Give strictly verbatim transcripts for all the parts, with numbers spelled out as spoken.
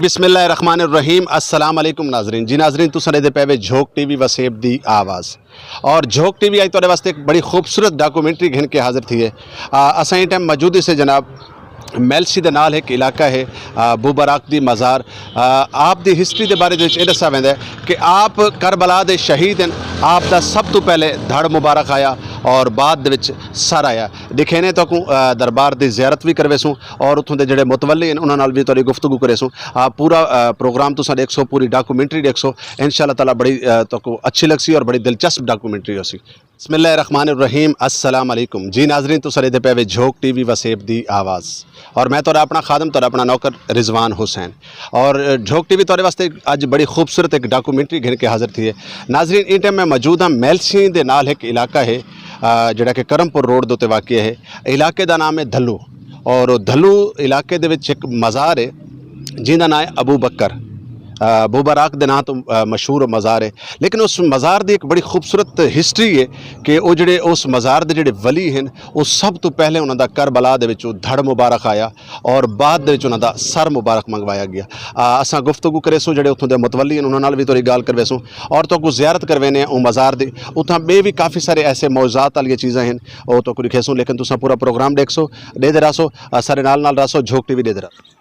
بسم اللہ الرحمن الرحیم۔ السلام علیکم ناظرین۔ جی ناظرین، تساں دے پے وے جھوک ٹی وی وسیب دی آواز۔ اور جھوک ٹی وی آج تہاڈے واسطے ایک بڑی خوبصورت ڈاکومنٹری گھن کے حاضر تھی ہے۔ آ، اساں اس ٹائم موجود اسے جناب میلسی دے نال ایک علاقہ ہے، آ، بوبراک دی مزار۔ آ، آپ دی ہسٹری دے بارے وچ یہ دسا ویندا ہے کہ آپ کربلا دے شہید ہیں۔ آپ دا سب تو پہلے دھڑ مبارک آیا اور بعد دے وچ سر آیا۔ دکھینے تو کو، آ، دربار دی زیارت بھی کروے سوں اور اتھوں دے جڑے متولی ہیں انہاں نال بھی تہاڈی گفتگو کرے سوں۔ آ، پورا، آ، پروگرام تساں دیکھ سو، پوری ڈاکومنٹری دیکھ سو، انشاءاللہ تعالیٰ بڑی، آ، تہاکوں اچھی لگ سی اور بڑی دلچسپ ڈاکومنٹری ہو سی۔ بسم اللہ الرحمن الرحیم۔ السلام علیکم۔ جی ناظرین، تساں دے پے وے جھوک ٹی وی وسیب دی آواز اور میں تہاڈا اپنا خادم، تہاڈا اپنا نوکر رضوان حسین۔ اور جھوک ٹی وی تہاڈے واسطے اج بڑی خوبصورت ایک ڈاکومنٹری گھن کے حاضر تھی ہے۔ ناظرین، اس ٹائم میں موجود ہاں میلسی دے نال ایک علاقہ ہے، آ، جڑا کہ کرم پور روڈ دے تے واقع ہے۔ علاقے دا نام ہے دھلو۔ اور دھلو علاقے دے وچ ایک مزار ہے جیندا نام ہے ابو بکر، آ، ابو براک دے نام تو، آ، مشہور مزار ہے۔ لیکن اس مزار دی ایک بڑی خوبصورت ہسٹری ہے کہ وہ جڑے اس مزار دے جڑے ولی ہیں، وہ سب تو پہلے انہاں دا کربلا دے وچ وہ دھڑ مبارک آیا اور بعد دے وچ انہاں دا سر مبارک منگوایا گیا۔ آ، اساں گفتگو کرے سوں جڑے اتھوں دے متولی ہیں، انہاں نال بھی تھوڑی گل کروے سوں اور تو کو زیارت کروے نے او مزار دی۔ اتھاں بے بھی کافی سارے ایسے معجزات والی چیزاں ہیں، او تو کو دکھے سوں، لیکن تساں پورا پروگرام دیکھ سو، دے دے رہا سو، آ، سارے نال نال رہا سو، جھوک ٹی وی دے دے رہا۔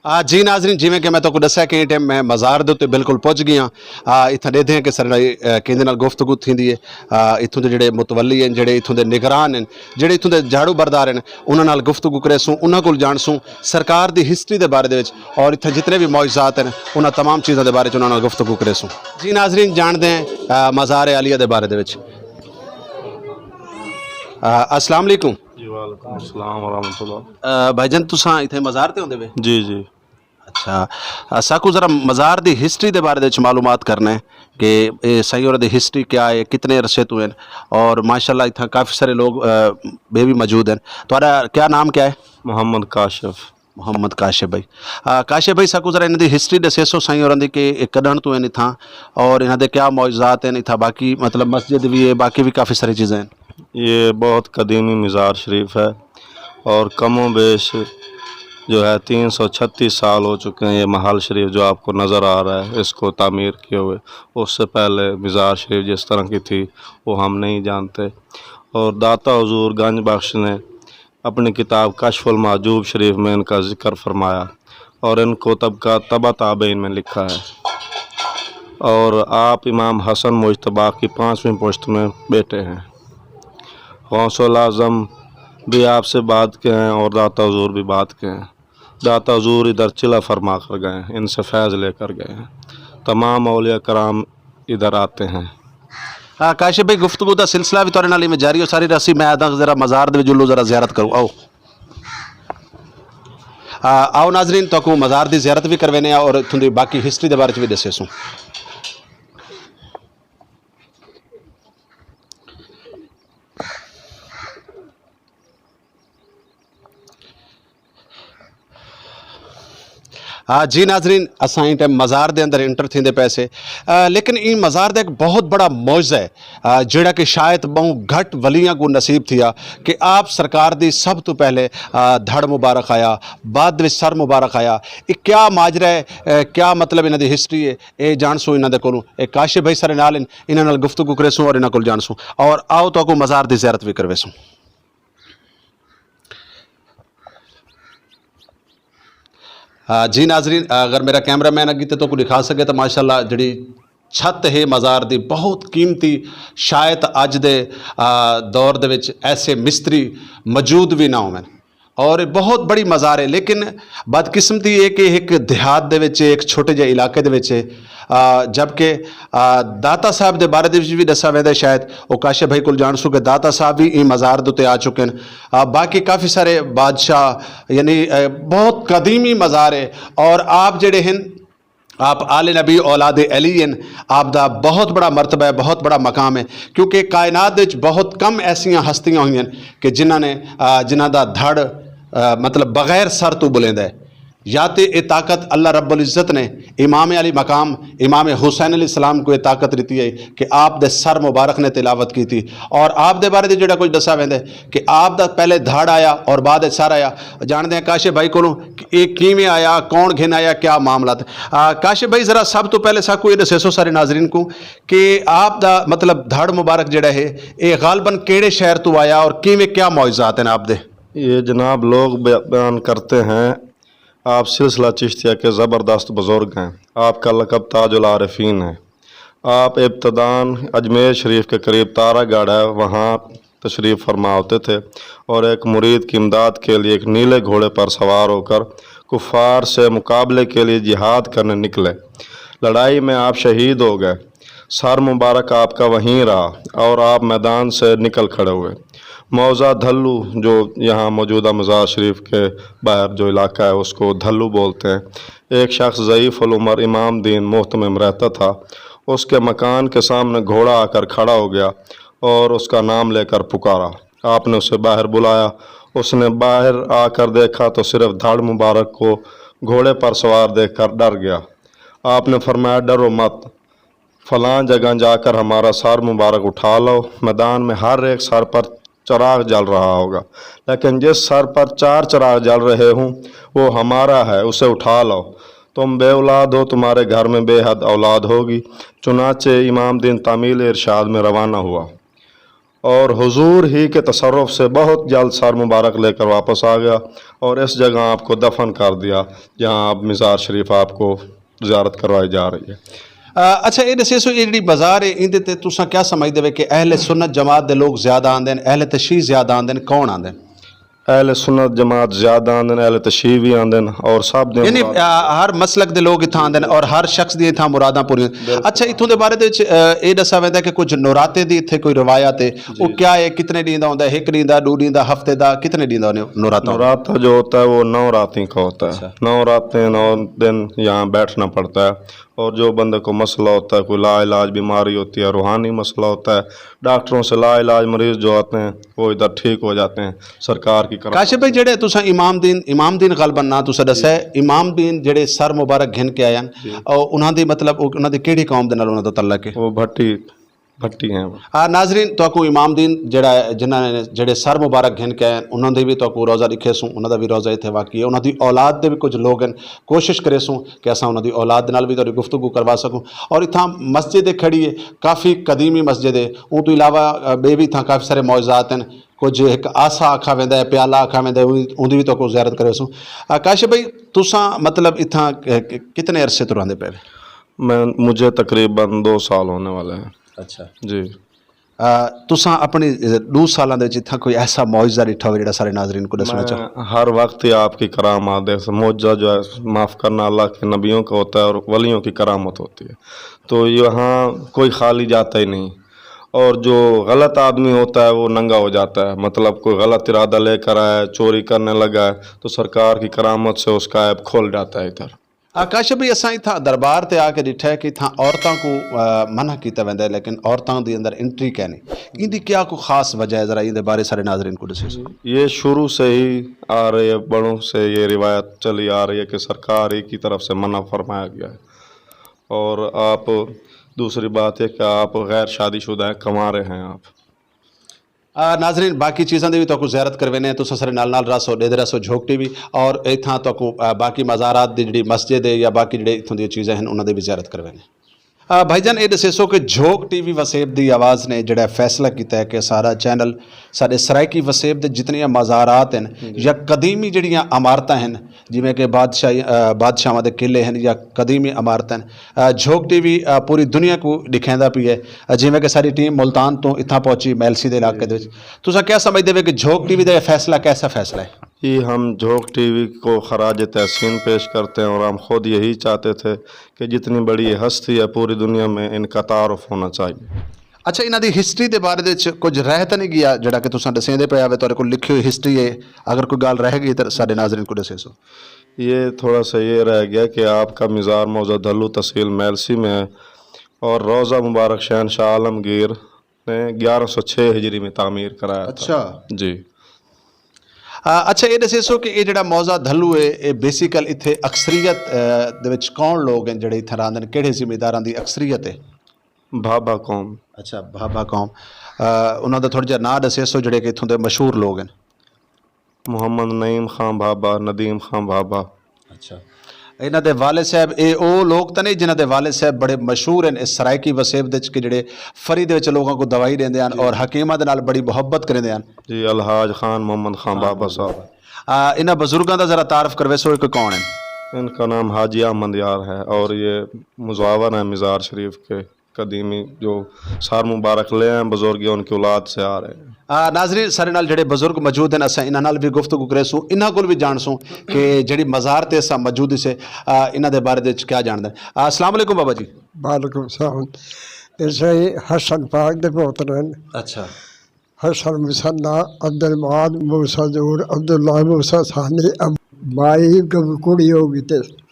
آ، جی ناظرین، جویں کہ میں تہاکوں دسیا کہ اس ٹائم میں مزار دے اُتے بالکل پہنچ گیا ہاں۔ آ، اتھاں ڈیدھے ہیں کہ سارے نال، آ، کیندے نال گفتگو تھیندی ہے۔ آ، اتھوں دے جڑے متولی ہیں، جڑے اتھوں دے نگران ہیں، جڑے اتھوں دے جھاڑو بردار ہیں، انہاں نال گفتگو کرے سوں، انہاں کول جان سوں سرکار دی ہسٹری دے بارے دے وچ اور اتھاں جتنے بھی معجزات ہیں، انہاں تمام چیزاں دے بارے چ انہاں نال گفتگو کرے سوں۔ جی ناظرین، جان دے ہیں، آ، مزار عالیہ دے بارے دے وچ۔ آ، السلام علیکم۔ جی، وعلیکم السلام ورحمۃ اللہ۔ آ، بھائی جان، تساں اتھے مزار تے ہوندے وے؟ جی، جی۔ اچھا، آ، ساکو ذرا مزار دی ہسٹری دے بارے وچ معلومات کرنا ہے کہ اے سائیں اور دی ہسٹری کیا ہے، کتنے عرصے تو ہیں، اور ماشاءاللہ اتھاں کافی سارے لوگ، آ، بے بھی موجود ہیں۔ تہاڈا کیا نام کیا ہے؟ محمد کاشف۔ محمد کاشف بھائی۔ آ، کاشف بھائی، ساکو ذرا انہاں دی ہسٹری دسے سو سائیں اور دی کہ اے کدن تو ہیں اتھاں اور انہاں دے کیا معجزات ہیں اتھاں، باقی مطلب مسجد بھی ہے، باقی بھی کافی ساری چیزیں ہیں۔ یہ بہت قدیمی مزار شریف ہے اور کم و بیش جو ہے تین سو چھتیس سال ہو چکے ہیں۔ یہ محل شریف جو آپ کو نظر آ رہا ہے، اس کو تعمیر کیے ہوئے، اس سے پہلے مزار شریف جس طرح کی تھی، وہ ہم نہیں جانتے۔ اور داتا حضور گنج بخش نے اپنی کتاب کشف المحجوب شریف میں ان کا ذکر فرمایا اور ان کو طبقہ تبع تابعین میں لکھا ہے۔ اور آپ امام حسن مجتبیٰ کی پانچویں پشت میں بیٹے ہیں۔ غوث الاعظم بھی آپ سے بعد کے ہیں اور داتا حضور بھی بعد کے ہیں۔ داتا حضور ادھر چلا فرما کر گئے ہیں، ان سے فیض لے کر گئے ہیں۔ تمام اولیاء کرام ادھر آتے ہیں۔ آ، کاشف بھائی، گفتگو دا سلسلہ بھی تہاڈے نال ایویں جاری ہو ساری رسی۔ میں آدھا ذرا مزار دے وچ جلو، ذرا زیارت کرو، آؤ۔ آ، آؤ ناظرین، تہاکوں مزار دی زیارت بھی کروینے آ اور اتھوں دی باقی ہسٹری دے بارے چ بھی دسے سوں۔ آ، جی ناظرین، اساں این ٹائم مزار دے اندر انٹر تھیندے پئے سے۔ آ، لیکن این مزار دا ایک بہت بڑا معجزہ ہے، آ، جڑا کہ شاید بہوں گھٹ ولیاں کو نصیب تھیا کہ آپ سرکار دی سب تو پہلے، آ، دھڑ مبارک آیا، بعد وچ سر مبارک آیا۔ یہ کیا ماجرا ہے، آ، کیا مطلب انہاں دی ہسٹری ہے، اے جان سو انہاں دے کولوں۔ اے کاشف بھائی سارے نال ان-، انہاں نال گفتگو کرے سوں اور انہاں کول جان سوں۔ اور آؤ تو کو مزار دی زیارت بھی کروے سوں۔ آ، جی ناظرین، اگر میرا کیمرہ مین اگے تے تو کو دکھا سکے تو ماشاءاللہ جڑی چھت ہے مزار دی بہت قیمتی۔ شاید اج دے آ، دور دے وچ ایسے مستری موجود بھی نہ ہوون۔ اور یہ بہت بڑی مزار ہے، لیکن بدقسمتی یہ کہ ایک دیہات دے وچ ہے، ایک چھوٹے جہے علاقے دے وچ ہے۔ آ، جبکہ آ، داتا صاحب دے بارے دے وچ بھی دسا ویندا ہے، شاید وہ کاشف بھائی کول جان سو کہ داتا صاحب بھی یہ مزار دے تے آ چکے ہیں۔ آ، باقی کافی سارے بادشاہ، یعنی آ، بہت قدیمی مزار ہے۔ اور آپ جڑے ہیں، آپ آل نبی اولاد علی ہیں۔ آپ دا بہت بڑا مرتبہ ہے، بہت بڑا مقام ہے، کیونکہ کائنات وچ بہت کم ایسیاں ہستیاں ہوئی ہیں کہ جنہاں نے آ، جنہاں دا دھڑ آ، مطلب بغیر سر تو بلیندا ہے۔ یا تے یہ طاقت اللہ رب العزت نے امام علی مقام، امام حسین علیہ السلام کو یہ طاقت دیتی ہے کہ آپ دے سر مبارک نے تلاوت کی تھی۔ اور آپ دے بارے دے جڑا کچھ دسا ویندا ہے کہ آپ دا پہلے دھڑ آیا اور بعد وچ سر آیا۔ جانتے ہیں کاشف بھائی کولوں کہ یہ کیویں آیا، کون گھن آیا، کیا معاملہ تھا۔ آ، کاشف بھائی، ذرا سب تو پہلے ساکو یہ دسے سو سارے ناظرین کو کہ آپ دا مطلب دھڑ مبارک جڑا ہے، یہ غالباً کیڑے شہر تو آیا اور کیویں، کیا معجزات ہیں آپ دے؟ یہ جناب لوگ بیا-، بیان کرتے ہیں، آپ سلسلہ چشتیہ کے زبردست بزرگ ہیں۔ آپ کا لقب تاج العارفین ہے۔ آپ ابتدان اجمیر شریف کے قریب تارا گڑھ ہے، وہاں تشریف فرما ہوتے تھے اور ایک مرید کی امداد کے لیے ایک نیلے گھوڑے پر سوار ہو کر کفار سے مقابلے کے لیے جہاد کرنے نکلے۔ لڑائی میں آپ شہید ہو گئے۔ سر مبارک آپ کا وہیں رہا اور آپ میدان سے نکل کھڑے ہوئے۔ موضع دھلو، جو یہاں موجودہ مزار شریف کے باہر جو علاقہ ہے، اس کو دھلو بولتے ہیں، ایک شخص ضعیف العمر امام دین مہتمم رہتا تھا۔ اس کے مکان کے سامنے گھوڑا آ کر کھڑا ہو گیا اور اس کا نام لے کر پکارا۔ آپ نے اسے باہر بلایا۔ اس نے باہر آ کر دیکھا تو صرف دھڑ مبارک کو گھوڑے پر سوار دیکھ کر ڈر گیا۔ آپ نے فرمایا، "ڈرو مت، فلاں جگہ جا کر ہمارا سر مبارک اٹھا لو۔ میدان میں ہر ایک سر پر چراغ جل رہا ہوگا، لیکن جس سر پر چار چراغ جل رہے ہوں، وہ ہمارا ہے، اسے اٹھا لو۔ تم بے اولاد ہو، تمہارے گھر میں بے حد اولاد ہوگی۔" چنانچہ امام دین تعمیل ارشاد میں روانہ ہوا اور حضور ہی کے تصرف سے بہت جلد سر مبارک لے کر واپس آ گیا اور اس جگہ آپ کو دفن کر دیا، جہاں اب مزار شریف آپ کو زیارت کروائی جا رہی ہے۔ آ، اچھا، یہ دسے سو، یہ جڑی بازار ہے، ایندے تے تساں کیا سمجھدے وے کہ اہل سنت جماعت دے لوگ زیادہ آندے ہیں، اہل تشیع زیادہ آندے ہیں، کون آندے ہیں؟ اہل سنت جماعت زیادہ آندے ہیں، اہل تشیع بھی آندے ہیں، اور سب دے یعنی، مراد آ، ہر مسلک دے لوگ اتھاں آندے ہیں اور ہر شخص دی اتھاں مراداں پوریاں۔ بالکل۔ اچھا، اتھوں دے بارے دے وچ، آ، یہ دسا ویندا کہ کچھ نوراتیں دی اتھے کوئی روایت ہے، جی۔ وہ کیا ہے، کتنے دین دا ہوندا ہے، ایک دین دا، دو دین دا، ہفتے دا، کتنے دین دا ہونے نوراتاں؟ نوراتاں جو ہوتا ہے، وہ نو راتیں کا ہوتا ہے۔ اچھا۔ نو راتیں، نو دن یہاں بیٹھنا پڑتا ہے۔ اور جو بندے کو مسئلہ ہوتا ہے، کوئی لا علاج بیماری ہوتی ہے، روحانی مسئلہ ہوتا ہے، ڈاکٹروں سے لا علاج مریض جو آتے ہیں، وہ ادھر ٹھیک ہو جاتے ہیں سرکار کی کرم۔ کاشف بھائی، جڑے تساں امام دین، امام دین غالباً ناں تساں دسیا ہے، امام دین جڑے سر مبارک گھن کے آئے ہیں، جی۔ اور انہاں دی، مطلب، انہاں دی کیڑی قوم دے نال انہاں دا تعلق ہے؟ وہ بھٹی، بھٹی ہیں وہ۔ آ، ناظرین، تو کو امام دین جڑا ہے، جنہاں نے جڑے سر مبارک گھن کے آئے ہیں، انہاں دے بھی تو کو روزہ لکھے سوں، انہاں دا بھی روزہ اتھے واقعی ہے، انہاں دی اولاد دے بھی کچھ لوگ ہیں، کوشش کرے سوں کہ اساں انہاں دی اولاد دے نال بھی تہاڈی گفتگو کروا سکوں۔ اور اتھاں مسجد کھڑی ہے، کافی قدیمی مسجد ہے۔ اون تو علاوہ، آ، بے بھی اتھاں کافی سارے معجزات ہیں۔ کچھ ایک آسا آکھا ویندا ہے، پیالہ آکھا ویندا ہے، اون-، اون دی بھی تو کو زیارت کرے سوں۔ آ، کاشف بھائی، تساں مطلب اتھاں ک-، ک-، کتنے عرصے تو رہندے پے؟ میں، مجھے تقریباً دو سال ہونے والے ہیں۔ اچھا۔ جی۔ آ، تساں اپنی، آ، دو سالاں دے وچ اتھاں کوئی ایسا معجزہ ڈٹھا ہوئے جڑا سارے ناظرین کو دسنا چاہو؟ میں ہر وقت ہی آپ کی کرامات دے، معجزہ جو ہے معاف کرنا اللہ کے نبیوں کا ہوتا ہے اور ولیوں کی کرامت ہوتی ہے۔ تو یہاں کوئی خالی جاتا ہی نہیں، اور جو غلط آدمی ہوتا ہے وہ ننگا ہو جاتا ہے، مطلب کوئی غلط ارادہ لے کر آیا ہے، چوری کرنے لگا ہے، تو سرکار کی کرامت سے اس کا عیب کھل جاتا ہے ادھر۔ آ، کاشف بھائی، اساں اتھاں دربار تے آ کے ڈٹھا ہے کہ اتھاں عورتاں کو، آ، منع کیتا ویندا ہے، لیکن عورتاں دے اندر انٹری کہنی۔ ایندی کیا کوئی خاص وجہ ہے؟ ذرا ایندے بارے سارے ناظرین کو دسے سو۔ یہ شروع سے ہی آ رہی ہے، بڑوں سے یہ روایت چلی آ رہی ہے کہ سرکار ہی کی طرف سے منع فرمایا گیا ہے۔ اور آپ، دوسری بات یہ کہ آپ غیر شادی شدہ ہیں، کنوارے ہیں آپ۔ آ، ناظرین، باقی چیزاں دی بھی تہاکوں زیارت کروینے ہیں۔ تساں سارے نال نال رہسو، ڈیدے رہسو جھوک ٹی وی۔ اور اتھاں تہاکوں، آ، باقی مزارات دی جڑی مسجد ہے یا باقی جڑے اتھوں دی چیزاں ہیں، انہاں دی بھی زیارت کروینے ہیں۔ آ، بھائی جان، اے دسیسو کہ جھوک ٹی وی وسیب دی آواز نے جڑا فیصلہ کیتا ہے کہ سارا چینل سارے سرائیکی وسیب دے جتنیاں مزارات ہیں یا قدیمی جڑیاں عمارتاں ہیں، جویں کہ بادشاہی، آ، بادشاہاں دے قلعے ہیں یا قدیمی عمارتاں ہیں، آ، جھوک ٹی وی، آ، پوری دنیا کو دکھیندا پی ہے۔ آ، جویں کہ ساری ٹیم ملتان تو اتھاں پہنچی میلسی دے علاقے دے وچ۔ تساں کیا سمجھدے وے کہ جھوک ٹی وی دا یہ فیصلہ کیسا فیصلہ ہے؟ جی، ہم جھوک ٹی وی کو خراج تحسین پیش کرتے ہیں اور ہم خود یہی چاہتے تھے کہ جتنی بڑی ہستی ہے پوری دنیا میں ان کا تعارف ہونا چاہیے۔ اچھا، انہاں دی ہسٹری دے بارے وچ کچھ رہ تاں نہیں گیا جڑا کہ تساں دسیندے پئے آوے، تہاڈے کول لکھی ہوئی ہسٹری ہے؟ اگر کوئی گل رہ گئی تے ساڈے ناظرین کو دسے سو۔ یہ تھوڑا سا یہ رہ گیا کہ آپ کا مزار موضع دھلو تحصیل میلسی میں ہے اور روضہ مبارک شہنشاہ عالمگیر نے گیارہ سو چھ ہجری میں تعمیر کرایا تھا۔ اچھا۔ جی۔ آ، اچھا، یہ دسے سو کہ یہ جڑا موضع دھلو ہے، یہ بیسیکل اتھے اکثریت، آ، دے وچ کون لوگ ہیں جڑے اتھے راندے نے؟ کہڑے زمینداراں دی اکثریت ہے؟ بھابھا قوم۔ اچھا، بھابھا قوم۔ آ، انہاں دا تھوڑا جہا ناں دسے سو جڑے کہ اتھوں دے مشہور لوگ ہیں۔ محمد نعیم خان بھابھا، ندیم خان بھابھا۔ اچھا۔ انہاں دے والد صاحب، اے او لوگ تاں نہیں جنہاں دے والد صاحب بڑے مشہور ہیں اس سرائیکی وسیب دے وچ کہ جڑے فری دے وچ لوگاں کو دوائی دیندے ہیں اور حکیماں دے نال بڑی محبت کریندے ہیں؟ جی، الحاج خان محمد خان بابا صاحب۔ آ، انہاں بزرگاں دا ذرا تعارف کروے سو کہ کون ہیں؟ ان کا نام حاجی احمد یار ہے اور یہ مزاور ہیں مزار شریف کے قدیمی جو سر مبارک لے ہیں بزرگ، یہ ان کی اولاد سے آ رہے ہیں۔ آ، ناظرین، سارے نال جڑے بزرگ موجود ہیں، اساں انہاں نال بھی گفتگو کرے سوں، انہاں کول بھی جان سوں کہ جڑی مزار تے اساں موجود سے، آ، انہاں دے بارے دے وچ کیا جاندا ہے۔ آ، السلام علیکم بابا جی۔ وعلیکم السلام۔ ایسے ہی حسن پاک دے پوتر ہیں۔ اچھا۔ حسن مسنا، عبد المعاد موسیٰ زور، عبداللہ موسیٰ ثانی، اب مائی گب کڑی ہو گئی تے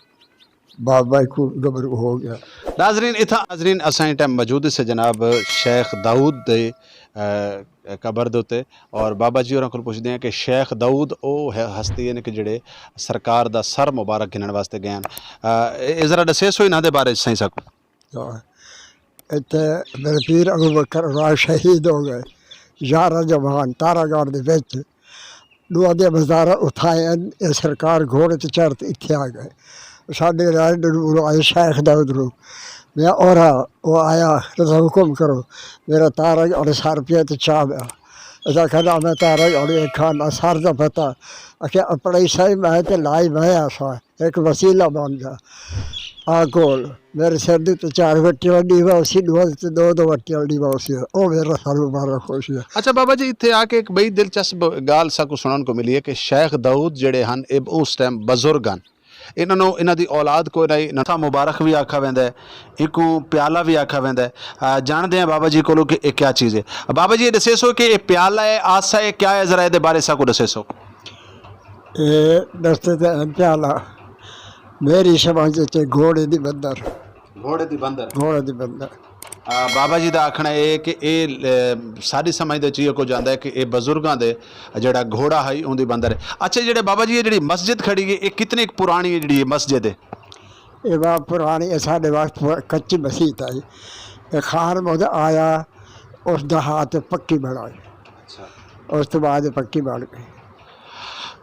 بابا کو گبر ہو گیا۔ ناظرین، اتھا ناظرین، اساں اس ٹائم موجود سے جناب شیخ داؤد دے، آ، قبر دے اُتے، اور بابا جی ہوراں کول پوچھدے ہیں کہ شیخ داؤد او ہے، ہستی ہیں کہ جڑے سرکار دا سر مبارک گھنن واسطے گئے ہیں۔ آ، اے، اے ذرا دسے سو انہاں دے بارے سائیں ساکو۔ اتھے میرے پیر ابو بکر راج شہید ہو گئے، یارہ جوان تارا گڑھ دے وچ۔ دعا دے مزارہ اتھائے ہیں، اے سرکار گھوڑے تے چڑھ تے اتھے آ گئے۔ ساڈے رائے دے نور آئے شیخ داؤد رو۔ میں اور ہاں، وہ آیا، رضا حکم کرو۔ میرا تارا گڑھ سر پیا تے چاہ پیا۔ اسا کہنا میں تارا گڑھ ایک کھانا سر دا پتا۔ اکھے اپنا ہی صحیح میں تے لائی میں آسا۔ ایک وسیلہ بن جا۔ آ کول میرے سر دے تے چار وٹیاں ڈیوا اسی، دو تے دو دو وٹیاں ڈیوا اسی۔ او میرا سر مبارک ہو سی۔ اچھا بابا جی، اتھے آ کے ایک بڑی دلچسپ گال ساکو سنن کو ملی ہے کہ شیخ داؤد جڑے ہن، اے اس ٹائم بزرگ ہن، انہاں نوں، انہاں دی اولاد کوئی نہیں، نتھا مبارک بھی آکھا ویندا ہے، ایکوں پیالہ بھی آکھا ویندا ہے۔ آ، جانتے ہیں بابا جی کولوں کہ یہ کیا چیز ہے۔ بابا جی، یہ دسے سو کہ یہ پیالہ ہے، آسا ہے، کیا ہے، ذرا یہ دے بارے ساکو دسے سو۔ اے دستے تے ہیں پیالہ، میری سمجھ تے گھوڑے دی بندر۔ گھوڑے دی بندر۔ گھوڑے دی بندر۔ آ، بابا جی دا آکھنا اے کہ اے، اے، ساری سمجھ دے چیئے کو جاندا ہے کہ اے بزرگاں دے جڑا گھوڑا ہے، اون دی بندر ہے۔ اچھا، جڑے بابا جی، اے جڑی مسجد کھڑی ہے، اے کتنی پرانی ہے جڑی اے مسجد ہے؟ اے باب پرانی، اے ساڈے وقت کچی مسیت آئی۔ اے خان محمد آیا، اس دا ہاتھ پکی بنائی۔ اچھا۔ اس تو بعد پکی بن گئی۔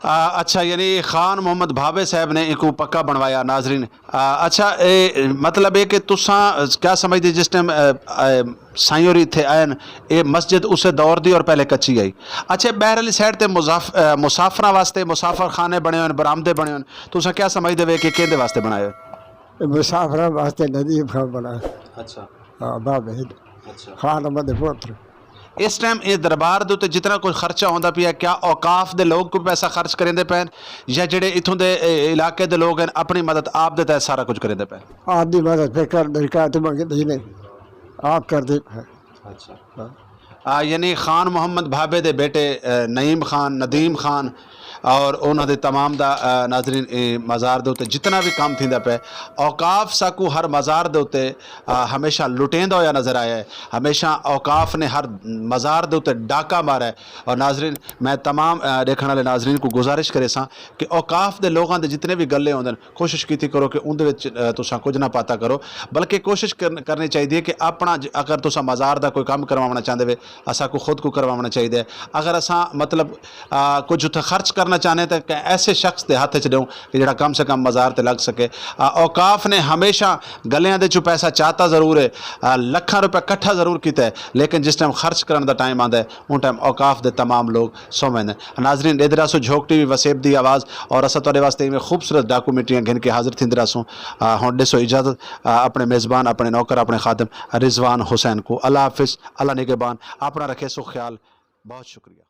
آ، اچھا، یعنی خان محمد بھاوے صاحب نے ایکو پکا بنوایا، ناظرین۔ آ، اچھا، اے، مطلب اے کہ تساں کیا سمجھدے جس ٹائم، اے، اے، سائیں ہوری اتھے آئے ن، اے مسجد اسے دور دی اور پہلے کچی آئی؟ اچھا، بحر علی سائیڈ تے مضاف-، اے، مسافراں واسطے مسافر خانے بنے ہوئے، برآمدے بنے ہوئے، تساں کیا سمجھدے وے کہ کیندے واسطے بنائے ہوئے؟ اے مسافراں واسطے ندی خان بنا۔ اچھا۔ ہاں، بابے۔ اچھا۔ خان احمد دے پوتر۔ اس ٹائم اے دربار دے اُتے جتنا کچھ خرچہ ہوندا پیا، کیا اوقاف دے لوگ کوئی پیسہ خرچ کریندے پئے ہن یا جڑے اتھوں دے، اے، علاقے دے لوگ ہن، اپنی مدد آپ دے تحت سارا کچھ کریندے پئے؟ آپ دی مدد پہ کر دے، کہتے منگے نہیں، آپ کر دے۔ اچھا۔ ہاں۔ آ، یعنی خان محمد بھابے دے بیٹے، اے، نعیم خان، ندیم خان اور انہاں دے تمام دا، اے، ناظرین، اے، مزار دے اُتے جتنا بھی کام تھیندا پئے، اوقاف ساکو ہر مزار دے اُتے، آ، ہمیشہ لٹیندا ہویا نظر آیا ہے۔ ہمیشہ اوقاف نے ہر مزار دے اُتے ڈاکہ مارا ہے۔ اور ناظرین، میں تمام، آ، دیکھن والے ناظرین کو گزارش کرے ساں کہ اوقاف دے لوگاں دے جتنے بھی گلے ہوندے نے، کوشش کیتی کرو کہ اون دے وچ، آ، تساں کچھ نہ پاتا کرو، بلکہ کوشش کرن-، کرنی چاہیے کہ اپنا ج-، اگر تساں مزار دا کوئی کام کروانا چاہندے وے، اساں کو خود کو کروانا چاہیے۔ اگر اساں مطلب آ، کچھ اتھے خرچ کرنا چاہنے تے کہ ایسے شخص دے ہاتھ وچ دوں کہ جڑا کم سے کم مزار تے لگ سکے۔ آ، اوقاف نے ہمیشہ گلیاں دے چوں پیسہ چاہتا ضرور ہے، آ، لکھاں روپے اکٹھا ضرور کیتا ہے، لیکن جس ٹائم خرچ کرن دا ٹائم آندا ہے، ان ٹائم اوقاف دے تمام لوگ سو ویندے۔ ناظرین، ادھر اسو جھوک ٹی وی وسیب دی آواز، اور اسا تواڈے واسطے ایویں خوبصورت ڈاکومنٹریاں گھن کے حاضر تھیندے رہسوں۔ آ، ہن ڈیسو اجازت، آ، اپنے میزبان، اپنے نوکر، اپنے خادم رضوان حسین کو۔ اللہ حافظ، اللہ نگہبان، اپنا رکھے سو خیال۔ بہت شکریہ۔